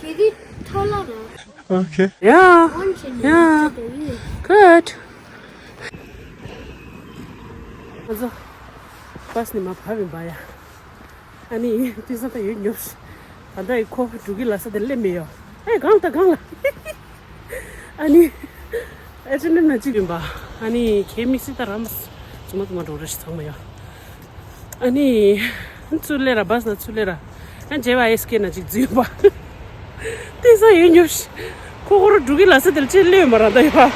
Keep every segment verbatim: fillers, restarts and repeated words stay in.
Did he tell her? Okay. Yeah. One thing. Yeah. Good. Also, was nicht mal Pavi Bayer. ཨ་ནི་དེ་ས་ད་ཡོད་ཉོབ་ཤི། ད་ལྟ་ཡི་ཁོ་འགྲོ་གི་ལ་ས་དེ་སླེབས་མེད་ཡོ། ཨེ་གང་ལྟ་གང་ལ། ཨ་ནི་ཨེ་ཅི་ནི་ན་ཅིག་ཡིན་པ། ཨ་ནི་ཁེ་མི་སི་ད་རམ་ཙུ་མ་ཙུ་མ་འགྲོ་རེ་ཤི་ཚང་མ་ཡོ། ཨ་ནི་ཚུར་སླེབས་ར་བས་ན་ཚུར་སླེབས་ར། ཨ་ཇེ་བ་ཨེ་སི་ཀེ་ན་ཅིག་འཛུལ་ཡོད་པ། དེ་ས་ཡོད་ཉོབ་ཤི། ཁོ་ཁོ་རང་འགྲོ་གི་ལ་ས་དེར་ཅི་ལོས་མ་ར་ད་ཡོད།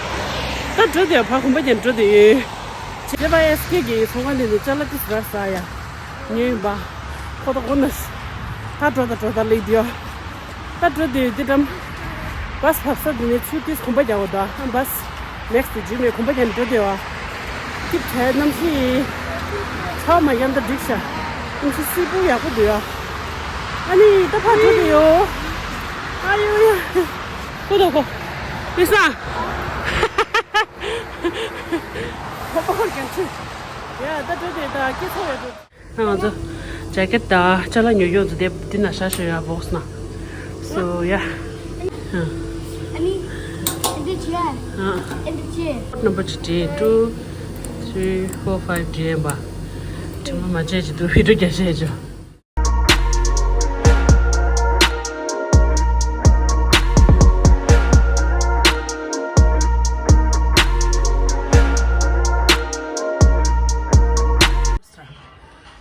ད་འགྲོ་དེ་ཕ་ཁོམ་པ་ཀྱང་འགྲོ་དེ་ཡོད། ཇེ་བ་ཨེ་སི་ཀེ་གི་ཚོང་ཁང་ལས་ནས་ཅ་ལག་ཏིས་ར་ས་ཡ། ཉོས་ཡིན་པ། ཁོ་ད་གོ་ན་ཤི། ད་འགྲོ་ད་འགྲོ་ད་ལེགས་དེ་ཡོད། ད་འགྲོ་དེ་ཡོད་དེ་འགྲམ། བས་བབས་ས་དེ་ནས་ཚུར་ཏིས་ཁོམ་པ་རྒྱག་འོ་ད་བས། next དེ་ཇི་མེད་ཁོམ་པ་ཀྱང་འགྲོ་དེ་ཡོད། ཀིབ་བྱས་གནམ་གཤིས། ཚ་བ་མ་ཡང་ད་འགྲིག་ཤག་གནམ་གཤིས་བསིལ་པོ་ཡག་པོ་འདུག་ཡ། ཨ་ནི་ད་ཕར་འགྲོ་གི་ཡོད། ཨ་ཡོ་ཡ། ཁོ་དོ་ཁོ། མི་ས། ཁོ་པ་ཁོ་རྒྱན་ཆུ། ཡ་ད་འགྲོ་དེ་ད་སྐྱེ་ཚོ་ཡ་འགྲོ། ང་ཚོ་ཇེ་ཀེ་ཊི་དང་ཅ་ལག་ཉོ་ཡོང་ཚོ་དེ་འདི་ན་ཤ་ཤ་ཡ་བོག་སི་ན། So yeah. ཨ་ནི། ཨ་འདི་ཅི་ཡ། ཨ་འདི་ཅི། Number ཅི་བྲིས། two, three, four, five བྲིས་པ། དྲི་མ་མ་བྱས་ཅི་འདུག་བི་ཌིའོ་རྒྱ་བཤད་ཅོ།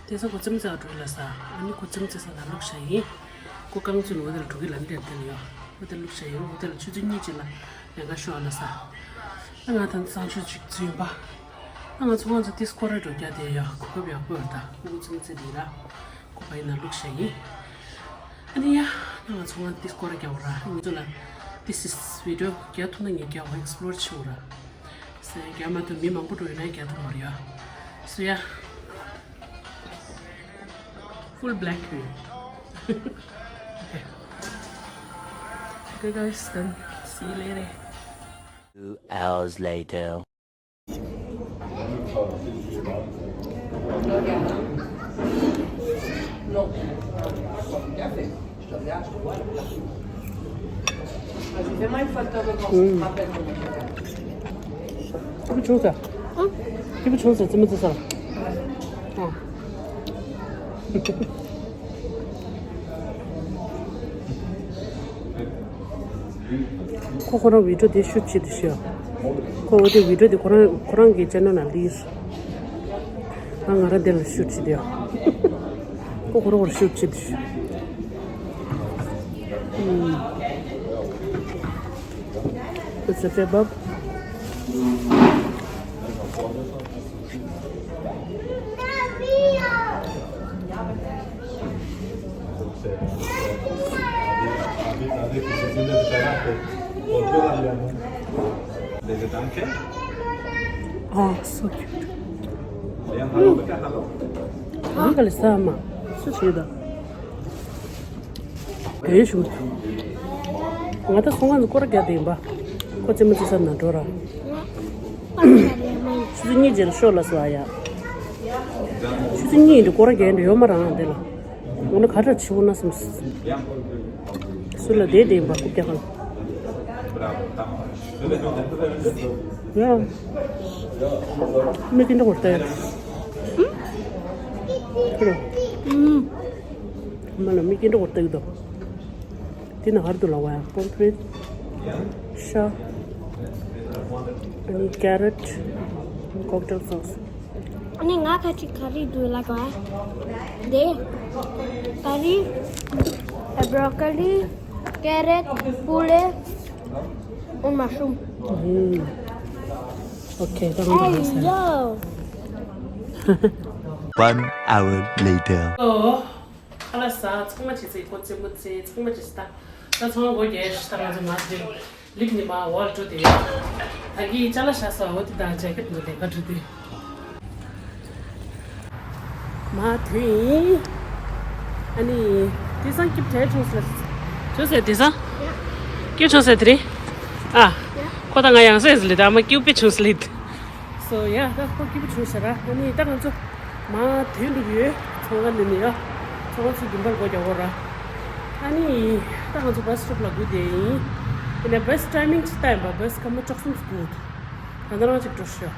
དེ་ཚོ་ཁོ་ཙིམ་ཙེ་འགྲོ་ལ་ས། ཨ་ནི་ཁོ་ཙིམ་ཙེ་ས་ན་ལུག་ཤ་ཡིན། ཁོ་རྐང་ཚུན་འོ་དེ་ལ་འགྲོ་གི་ལ་འདྲེ་དེ་ལ་ཡོད། འོ་དེ་ལུག་ཤ་ཡིན། འོ་དེ་ལ་ཆུ་ཚོད་གཉིས་ཅིག་ལ་ལས་ཀ་ཤོག་ལ་ས། ཨ་ང་ད་ཚང་ཆུ་ཅིག་ཚུན་པ། ཨ་ང་ཚོ་ང་ཚོ་ཏིས་སྐོར་ར་འགྲོ་རྒྱ་དེ་ཡོད། གོ་སྐབས་ཡག་པོ་ཡོད་ད། ཁོ་ཙིམ་ཙེ་དེ་ལ། ཁོ་པ་ཡིན་ན་ལུག་ཤ་ཡིན། ཨ་ནི་ཡ། ཨ་ང་ཚོ་ང་ཏིས་སྐོར་ར་རྒྱ་བོ་ར། ང་ཚོ་ལ་ཏིས་སི་བི་ཌིའོ་རྒྱ་ཐུག་ན་ངས་རྒྱ་བོ་ཨེག་སི་པི་ལོར་ཆུ་བོ་ར། སེ་རྒྱ་མ་ཐུབ་མི་མང་པོ་འགྲོ་ཡོད་ན་རྒྱ་ཐུབ་མ་རེད་ཡ། So yeah. Full black here. Okay. Okay, guys, then see you later. Two hours later. ཁྱི་བུ་ཆུང་ཟེར། ཨ། ཁྱི་བུ་ཆུང་ཟེར་རྩེད་མོ་རྩེ་ས་ལ། ཨ། ཁོ་ཁོ་རང་བི་ཌིའོ་དེ་ཤུཊ་བྱེད་དུ་ཤོག་ཁོ་འོ་དེ་བི་ཌིའོ་དེ་ཁོ་རང་ཁོ་རང་གི་ཅེ་ནལ་ནང་སླེབས། ང་ང་རང་དེ་ལ་ཤུཊ་བྱེད་དུ་ཡོད། ཁོ་ཁོ་རང་ཁོ་རང་ཤུཊ་བྱེད་དུ་ཤོག It's a kebab. Oh, so cute. ཨ་ག་ལེ་ས་མ། སུ་བྱེད་ད། དེ་ཞུ། ང་ད་སོང་ང་ཚོ་སྐོར་རྒྱག་དེ་ཡིན་པ། ཁོ་རྩེད་མོ་རྩེ་ས་ན་འགྲོ་ར། ཆུ་ཚོད་གཉིས་རྗེས་ལ་ཤོག་ལ་སོ་ཨ་ཡ། ཆུ་ཚོད་གཉིས་འདི་སྐོར་རྒྱག་འདི་ཡོད་མ་རང་དེ་ལ། འོ་ན་ཁ་གྲག་ཆེ་བོ་ན་སེམས། སུ་ལ་དེ་དེ་ཡིན་པ་རྐུབ་བཀྱག་གང་། ཡ། མི་ཀིན་ཏོ་གོར་ཏ་ཡ། ཁྱོད་རང་། མ་ལ་མི་ཀིན་ཏོ་གོར་ཏ་ཡོད་དོ། དེ་ན་ཧར་དུ་ལ་བ་ཡ་པོམ་ཕྲེད། ཤ། ཨ་ནི་ཀེ་རོཊ། ཀོག་ཊེལ་སོ་སི། ཨ་ནི་ང་ཁ་ཅིག་ག་རེ་འདུག་ལབ་པ། དེ། ཀ་རི། ཨ་བྲོ་ཀོ་ལི། ཀེ་རོཊ། པུ་ལེ། ཨོ་མ་ཤུམ། ཨུམ། Okay, don't do this. Hey, yo. One hour later. ཨོ། ཁ་ལག་ཟ། ཚང་མ་བྱས་ཚེ་ཁོ་རྩེད་མོ་རྩེ། ཚང་མ་བྱས་ད། ད་ཚང་མ་སྒོ་རྒྱག་ཤི། ད་ང་ཚོ་མ་དེ་ལིབ་ནི་མ་ཝལ་འགྲོ་དེ། ད་གི་ཅ་ལག་བཞག་ས་འོ་དེ་དང་ཇེ་ཀེཊ་འདུག་དེ་ག་འགྲོ་དེ། མ་དེ་ཡིན། ཨ་ནི་དེ་སང་སྐྱིབ་གྲལ་བྱུང་ཟེར། བྱུང་ཟེར་དེ་སང་། སྐྱིབ་བྱུང་ཟེར་དེ་རེད། ཨ། ཁོ་ད་ང་ཡང་ཟེར་ཟེར་ལེ། ད་མ་སྐྱིབ་པེ་བྱུང་ཟེར་ལེ། སོ་ཡ། ད་ཁོ་སྐྱིད་པོ་བྱུང་ཤག་ར། ཨ་ནི་ད་ང་ཚོ་མ་དོན་འགྲུབ་ཡོད། ཚོང་ཁང་ནས་ནི་ཡ། ཚོང་ཁང་ཚུར་དུམ་པར་སྒོ་རྒྱག་གོ་ར། ཨ་ནི་ད་ང་ཚོ་བྷ་སི་སི་ཊོབ་ལ་སྒུག་བསྡད་ཡིན། དེ་ནས་བྷ་སི་ཊའི་མིང་ཅིག་ལྟ་ཡིན་པ། བྷ་སི་སྐར་མ་བཅུ་གསུམ་སྒུག་འདུག་ད་ལྟ་རང་ཅིག་འགྲོ་ཤོག་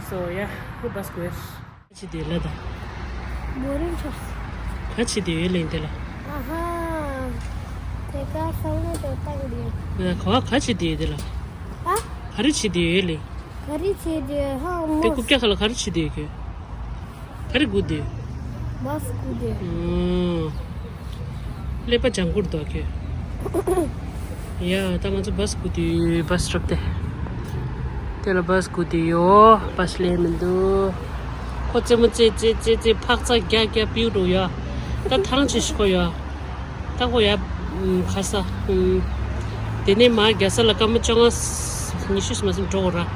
སོ་ཡ། ཁོ་བྷ་སི་སྒུག་ཡ། ཅི་དེ་ལ་ད། མོ་རིན་ཆོག་ག་ཅི་དེ་ཡོད་ལེ་དེ་ལ། ཨ་ཧ། དེ་ག་ས་ངོ་དོ་བཏང་དེ། ང་ག་བ་ག་ཅི་དེ་ཡོད་དེ་ལ། ཨ། ག་རེ་ཅི་དེ་ཡོད་ལེ། ག་རེ་བྱེད་དེ་ཧ་མོ། དེ་རྐུབ་བཀྱག་ཁ་ལ་ག་རེ་བྱེད་དེ་ཡོད་ཁྱོད། ག་རེ་སྒུག་དེ་ཡོད། བྷ་སི་སྒུག་དེ་ཡོད། ཀླད་པ་ལྗང་ཁུར་འདུག་ཁྱོད། ཡ། ད་ང་ཚོ་བྷ་སི་སྒུག་དེ་ཡོད། བྷ་སི་སི་ཊོབ་དེ། དེ་ལ་བྷ་སི་སྒུག་དེ་ཡོད། བྷ་སི་སླེབས་མི་འདུག་ཁོ་རྩེད་མོ་རྩེ་རྩེ་རྩེ་རྩེ་འཕག་འཚག་རྒྱག་རྒྱག་ཕིའུ་འགྲོ་ཡ། ད་ཐང་ཆད་ཤག་ཁོ་ཡ། ད་ཁོ་ཡ། ཨུམ། ག་ས། ཨུམ། དེ་ནས་མར་རྒྱལ་ས་ལ་སྐར་མ་བཅོ་ལྔ། ཉི་ཤུ་ཙམ་འགྲོ་དགོས་ར།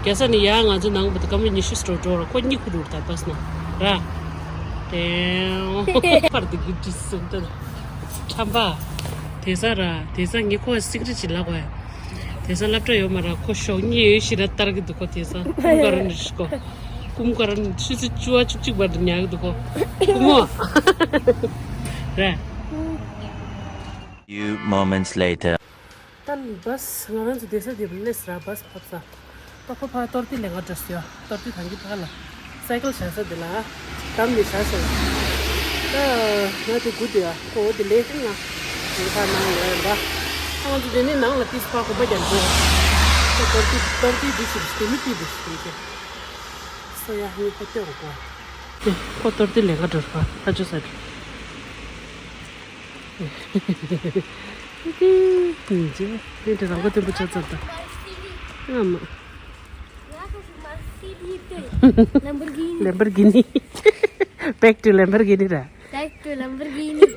རྒྱལ་ས་ནས་ཡར་ང་ཚོ་ནང་བར་དུ་སྐར་མ་ཉི་ཤུ་ཙམ་འགྲོ་དགོས་ར། ཁོ་གཉིད་ཁུག་འགྲོ་ད་བྷ་སི་ནང་ར། དེ། ཕར་དེ་གི་དྲི་སུ་འདི། ཁྲམ་པ། དེ་ས་ར། དེ་ས་ངས་ཁོ་སིག་རེཊ་ཅིག་ལབ་དགོས་ཡ། དེ་ས་སློབ་གྲྭ་ཡོད་མ་ར། ཁོ་ཞོགས་ཉིན་ཡོད་ཤི་ར་ལྟར་གི་འདུག་ཁོ་དེ་ས་ཀུམ་ཀ་ར་ནི་ཤི་ཁོ། ཀུམ་ཀ་ར་ནི་ཆུ་ཚོད་བཅུ་པ་བཅུ་གཅིག་བར་དུ་ཉལ་གི་འདུག་ཁོ། ཀུམ་མོ། རེད། Few moments later. ད་བྷ་སི་ང་རང་ཚོ་བསྡད་ས་དེ་སླེབས་ས་ར། བྷ་སི་ཕབ་ས། ད་ཁོ་ཕར་ཏོར་ཏི་ལེན་ག་འགྲོ་ས་ཡོད། ཏོར་ཏི་ཐང་གི་ཕར་ལ། སའི་ཀལ་བཞག་ས་དེ་ལ། འགྲམ་ནས་བཞག་ས་ཡོད། ད་ང་དེ་སྒུག་བསྡད་ཡ། ཁོ་འོ་དེ་ལས་ན། ང་ཕར་ནང་ལ་ཡོད་པ། ང་ཚོ་དེ་ནས་ནང་ལ་ཏིས་ཕར་གོམ་པ་རྒྱག་འགྲོ། ཁོ་ཏོར་ཏི་ཏོར་ཏི་འདི་ཞིག་དེ་མི་ཏི་འདི་ཞིག་དེ་ཞིག་སོ་ཡ། ངས་ཁོ་ལྟོས་འོ་གོ། ཁོ་ཏོར་ཏི་ལེན་ག་འགྲོ་ར། ཁ་ཆུ་ས་དེ། ཏི་ཏི་ཏི་ཏི་རང་མགོ་མཐོན་པོ་ཆགས་ཚར་ད། ཨ་མ། Lamborghini. Lamborghini. Back to Lamborghini ར། Back to Lamborghini.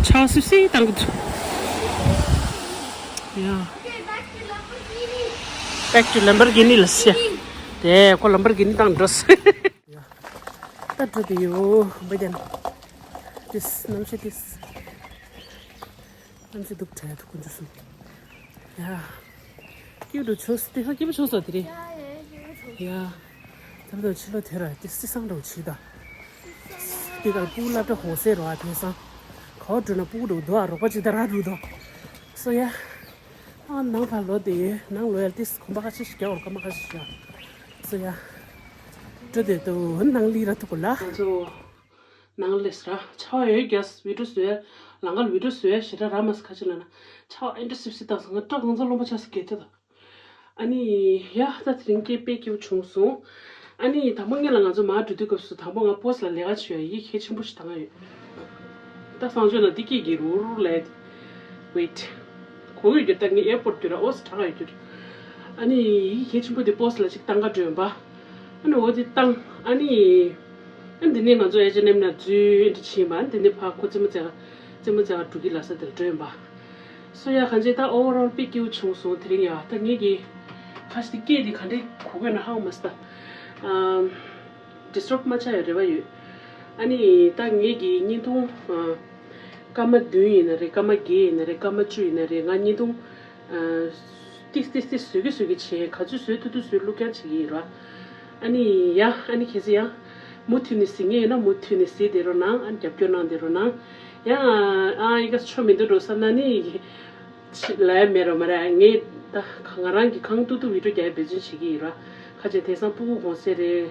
ཆག་སི་སི་བཏང་གི་འདུག་ཡ། Back to Lamborghini ལ་སི། དེ་ཁོ་Lamborghini བཏང་འགྲོ་སི། ཡ། ད་འགྲོ་དེ་ཡོ་བ་ཡན། ཏིས་གནམ་གཤིས་ཏིས། གནམ་གཤིས་སྡུག་དྲགས་འདུག་དཀོན་མཆོག་གསུམ། ཡ། སྐྱིད་འགྲོ་ཆོག་སི་ཏིས་སྐྱིད་པོ་ཆོག་སོ་དེ་རེད། ཡ། ད་ལྟ་ཕྱི་ལོགས་དེ་ར་ཏིས་སི་སང་འགྲོ་བྱེད་ད། དེ་གར་སྤུ་གུ་སློབ་གྲྭ་གུང་སེང་རོ་ཨ་དེང་སང་། ག་བ་འགྲོ་ན་སྤུ་གུ་འགྲོ་འདུག་ཨ། རོགས་པ་ཅིག་ད་ར་འགྲོ་འདུག་སོ་ཡ། ཨ་ནང་ཕར་ལོག་དེ་ཡོད། ནང་ལོག་ཡ་ཏིས་གོམ་པ་ཁ་ཤས་ཤིག་རྒྱག་འོར་སྐར་མ་ཁ་ཤས་ཤིག་ཡ། སོ་ཡ། འགྲོ་དེ་དུ་ནང་ལི་ར་ཐུག་གོ་ལ། ང་ཚོ་ནང་ལས་ར་ཆ་བ་ཡོད་རྒྱ་སི་བི་ཌིའོ་བཟོས། ལང་ཀར་བི་ཌིའོ་བཟོས་ཞེ་དྲག་ར་མ་སི་ཁ་ཅིག་ལ་ན་ཆ་བ་ཨེ་འདྲ་སིབ་སིབ་བཏང་སོང་། ང་སྐྲ་གང་ཚ་རློན་པ་ཆགས་སི་གེ་ཐོད། ཨ་ནི་ཡ་ད་དེ་རིང་སྐད་དཔེ་སྐྱིད་པོ་བྱུང་སོང་། ཨ་ནི་དང་པོ་ངེད་ལ་ང་ཚོ་མར་འགྲོ་དུས་སྐབས་སུ་དང་པོ་ང་པོ་སི་ལ་ལས་ཀ་བྱོས་ཡ། ཡིག་གལ་ཆེན་པོ་ཞིག་བཏང་ཡ་ཡོད། ད་སང་ཆོས་ན་འདི་སྐད་ཀྱི་རུ་རུ་ལས། Wait། གོ་ཡོད་རྒྱུ་ད་ངས་ཨེར་པོར་ཊི་རྒྱུ་ར་ཨོ་སི་དྲག་ཡོད་རྒྱུ་ར། ཨ་ནི་ཡིག་གལ་ཆེན་པོ་དེ་པོ་སི་ལ་ཅིག་བཏང་ག་འགྲོ་ཡོང་པ། ཨ་ནི་འོ་དེ་བཏང་། ཨ་ནི། ཨ་འདི་ནས་ང་ཚོ་ཨེ་ཆི་ཨེན་ཨེམ་ན་འཛུལ་འདི་ཕྱིན་པ། ཨ་འདི་ནས་ཕར་ཁོ་རྩེད་མོ་རྩེ་ག་རྩེད་མོ་རྩེ་ག་འགྲོ་གི་ལ་ས་དེར་འགྲོ་ཡོང་པ། སོ་ཡ་གང་ཅི་ད་ཨོ་ཝར་ཨོལ་དཔེ་སྐྱིད་པོ་བྱུང་སོང་དེ་རིང་ཡ། ད་ངེད་ཀྱི་ཁ་ཤས་སྐད་འདི་ག་འདྲས་གོ་དགོས་ན་ཧ་གོ་མ་སོང་ད། ཨམ། ཌིས་ཊབ་མ་ཆགས་ཡ་རེ་བ་ཡོད། ཨ་ནི་ད་ངེད་ཀྱི་བརྙན་ཐུང་ཨ། སྐར་མ་བདུན་ཡིན་ན་རེད། སྐར་མ་བརྒྱད་ཡིན་ན་རེད། སྐར་མ་བཅུ་ཡིན་ན་རེད། ང་བརྙན་ཐུང་ཨ། ཏིག་ཏིག་ཏིག་བཟོ་གི་བཟོ་གི་བྱས། ག་ཚོད་བཟོ་ཐུབ་ཐུབ་བཟོས་བླུག་རྐྱང་བྱེད་ཀྱི་ཡིན་ར། ཨ་ནི་ཡ། ཨ་ནི་གལ་སྲིད་ཡང་མུ་མཐུད་ནས་གཟིགས་མཁན་ཡོད་ན་མུ་མཐུད་ནས་གཟིགས་བསྡད་རོགས་གནང་། ཨ་ནི་རྒྱབ་སྐྱོར་གནང་བསྡད་རོགས་གནང་། ཡང་ཨ་ཡི་ག་ཆོ་མི་འདུག་འགྲོ་བསམ་ན་ནི་ལབ་ཡ་མེད་རོགས་མ་རེད། ངས་ད་ང་རང་གི་གང་ཐུབ་ཐུབ་བི་ཌིའོ་རྒྱག་ཡ་འབད་བརྩོན་བྱེད་ཀྱི་ཡིན་ར། ཁ་ཆེ་དེང་སང་སྤུ་གུ་གུང་སེང་རེད།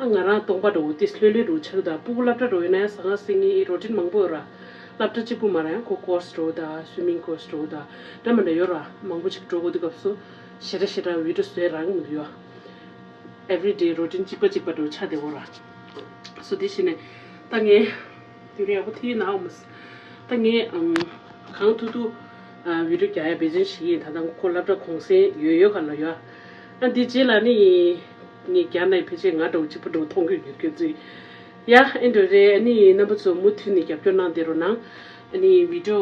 ཨ་ང་རང་སྟོང་པ་འགྲོ་ཏིས་ལྷོད་ལྷོད་འགྲོ་ཆགས་ད། སྤུ་གུ་སློབ་གྲྭ་འགྲོ་ཡོད་ན་ཡང་ཟ་ཁང་སེང་གི་རོ་ཊིན་མང་པོ་ཡོད་ར། སློབ་གྲྭ་གཅིག་པུ་མ་རེད། ཡང་ཁོ་ཀོར་སི་འགྲོ་ད། སུའི་མིང་ཀོར་སི་འགྲོ་ད། འདྲ་མི་འདྲ་ཡོད་ར། མང་པོ་ཅིག་འགྲོ་དགོས་དུས་སྐབས་སུ་ཞེ་དྲག་ཞེ་དྲག་བི་ཌིའོ་བཟོས་རང་མི་འདུག་ཡོད། ཨེ་ཝི་རི་ཌེ་རོ་ཊིན་གཅིག་པ་གཅིག་པ་འགྲོ་ཆགས་བསྡད་ཡོད་ར། སོ་དེ་བྱས་ནས་ད་ངས་དུས་རིང་ཡག་པོ་ཐིག་ནའོ་མ་སི། ད་ངས་ཨམ་གང་ཐུབ་ཐུབ་ཨ་བི་ཌིའོ་རྒྱག་ཡ་འབད་བརྩོན་བྱེད་ཀྱི་ཡིན། ད་ལྟ་ཁོ་སློབ་གྲྭ་གུང་སེང་ཡོད་ཡོད་ག་ལ་ཡོད། ཨ་འདི་རྗེས་ལ་ནི་ངས་རྒྱ་ནས་ཕལ་ཆེར་ང་འདྲ་བོ་གཅིག་པུ་འདྲ་བོ་མཐོང་གི་ཡོད། ཁྱོད་ཚོས། ཡ་ཨེ་འདྲ་རེད། ཨ་ནི་རྣམ་པ་ཚོ་མུ་མཐུད་ནས་རྒྱབ་སྐྱོར་གནང་བསྡད་རོགས་གནང་། ཨ་ནི་བི་ཌི་ཡོ་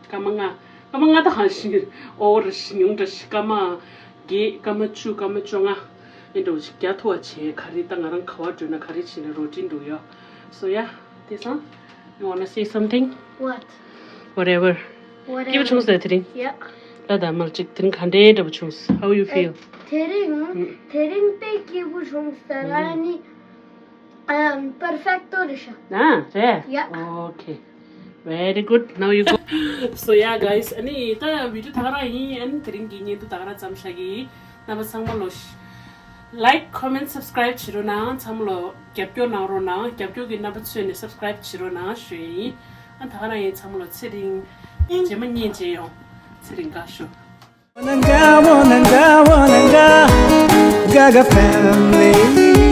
སྐར་མ་ལྔ། སྐར་མ་ལྔ་ད་གང་ཞིག་ཨོ་བར་ཞིག་ཉུང་འདྲ་ཞིག་སྐར་མ་བརྒྱད། སྐར་མ་བཅུ། སྐར་མ་བཅོ་ལྔ། ཨེ་འདྲ་བོ་ཞིག་རྒྱག་ཐུབ་པ་བྱས། ག་རེ་ད་ང་རང་ག་བ་འགྲོ་ན་ག་རེ་བྱས་ན་རོ་ཊིན་འགྲོ་ཡོད། སོ་ཡ་དེ་སང་། You wanna say something? What? Whatever. Whatever. སྐྱིད་པོ་བྱུང་སོང་དེ་རིང་། Yeah. ལ་ད་མར་ཅིག་དེ་རིང་ག་འདྲའི་འདྲ་པོ་བྱུང་སོང་། How you feel? དེ་རིང་དེ་རིང་དཔེ་སྐྱིད་པོ་བྱུང་སོང་། ཨ་ནི་ཨམ་པར་ཕེག་ཊོ་རེད་ཤག་ཨ་རེད། Yeah. Okay. Very good. Now you go. So yeah, guys. ཨ་ནི་ད་བི་ཌི་ཡོ་ད་ག་རང་ཡིན། ཨ་ནི་དེ་རིང་གི་བརྙན་ཐུང་ད་ག་རང་ཙམ་བཞག་གི་ཡིན། རྣམ་པ་ཚང་མ་ལོ། Like, comment, subscribe བྱེད་རོགས་གནང་། ཚང་མ་ལོ་རྒྱབ་སྐྱོར་གནང་རོགས་གནང་། རྒྱབ་སྐྱོར་གྱི་རྣམ་པ་ཚོས་ནས་subscribe བྱེད་རོགས་གནང་ཞུ་ཡིན། ཨ་ད་ག་རང་ཡིན། ཚང་མ་ལོ་ཚེ་རིང་། རྗེས་མ་བརྙན་མཇལ་ཡོང་། ཚེ་རིང་དགའ་ཤོག Gaga family.